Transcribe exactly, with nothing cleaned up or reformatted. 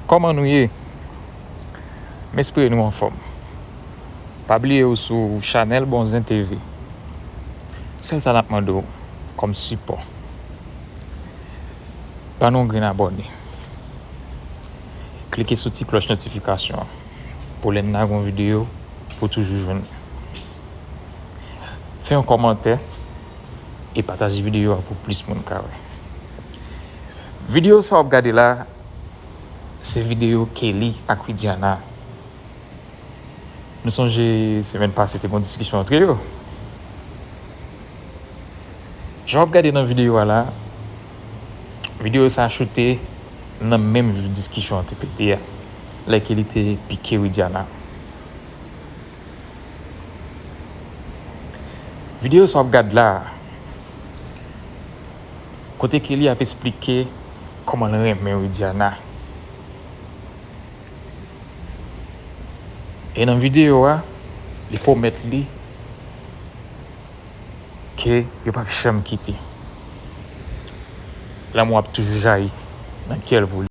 Kòman nou ye? M espere nou anfòm. Pa bliye w sou chanèl Bonzen T V. Sèl sa n ap mande w kòm sipò, ban nou yon grenn abòne. Klike sou ti klòch notifikasyon an pou lè n lage yon videyo, pou w toujou jwenn li. Fè yon kòmantè e pataje videyo a pou plis moun ka wè. Videyo sa w ap gade la, se videyo Kelly ak Widiana. Nou sonje semèn pase te gen yon diskisyon antre yo. Jan w ap gade nan videyo a la, videyo sa choute nan menm jou diskisyon an te pete a, lè Kelly te pike Widiana. Videyo sa w ap gad la, kote Kelly ap esplike kòman l renmen Widiana. E nan videyo a, li pwomèt li ke yo p ap janm kite. Lanmou ap toujou jayi nan kè l pou li.